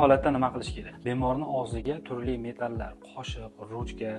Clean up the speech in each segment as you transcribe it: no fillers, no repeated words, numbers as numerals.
holatda nima qilish kerak? Bemorni og'ziga turli metallar, qoshiq, ruchka,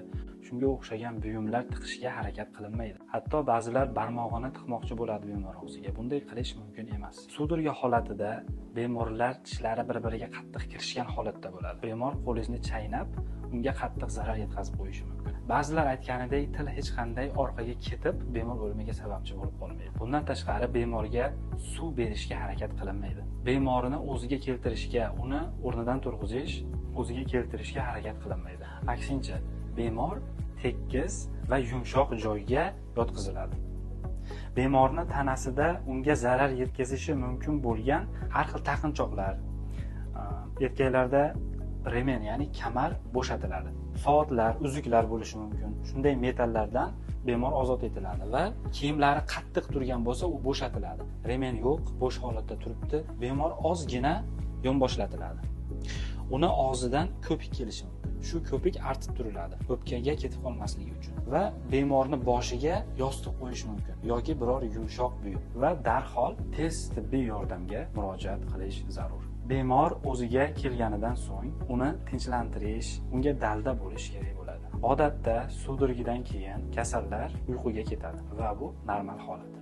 shunga o'xshagan buyumlar tiqishga harakat qilinmaydi. Hatto ba'zilar barmog'ini tiqmoqchi bo'ladi bemor og'ziga. Bunday qilish mumkin emas. Sudorga holatida bemorlar tishlari bir-biriga qattiq kirishgan holatda bo'ladi. Bemor qo'lingizni chaynab, unga qattiq zarar yetkazib qo'yishi mumkin. Ba'zilar aytganidek, til hech qanday orqaga ketib, bemor o'limiga sababchi bo'lib qolmaydi. Bundan tashqari bemorga suv berishga harakat qilinmaydi. Bemorni o'ziga keltirishga, uni o'rnidan turg'izish, o'ziga keltirishga harakat qilinmaydi. Aksincha, bemor tekis va yumshoq joyga yotqiziladi. Bemorni tanasida unga zarar yetkazishi mumkin bo'lgan har xil taqinchoqlar, erkaklarda remen, ya'ni kamar bo'shatiladi. Soatlar, uzuklar bo'lishi mumkin. Shunday metallardan bemor ozod etiladi va kiyimlari qattiq turgan bo'lsa, u bo'shatiladi. Remen yo'q, bo'sh holatda turibdi. Bemor ozgina yonboshlatiladi. Uni og'zidan ko'pik kelishi mumkin. Shu ko'pik artib turiladi, o'pkaga ketib qolmasligi uchun. Va bemorni boshiga yostiq qo'yish mumkin yoki biror yumshoq buyum va darhol tez tibbiy yordamga murojaat qilish zarur. Bemor o'ziga kelganidan so'ng uni tinchlantirish, unga dalda bo'lish kerak bo'ladi. Odatda sudorgidan keyin kasallar uyquga ketadi va bu normal holat.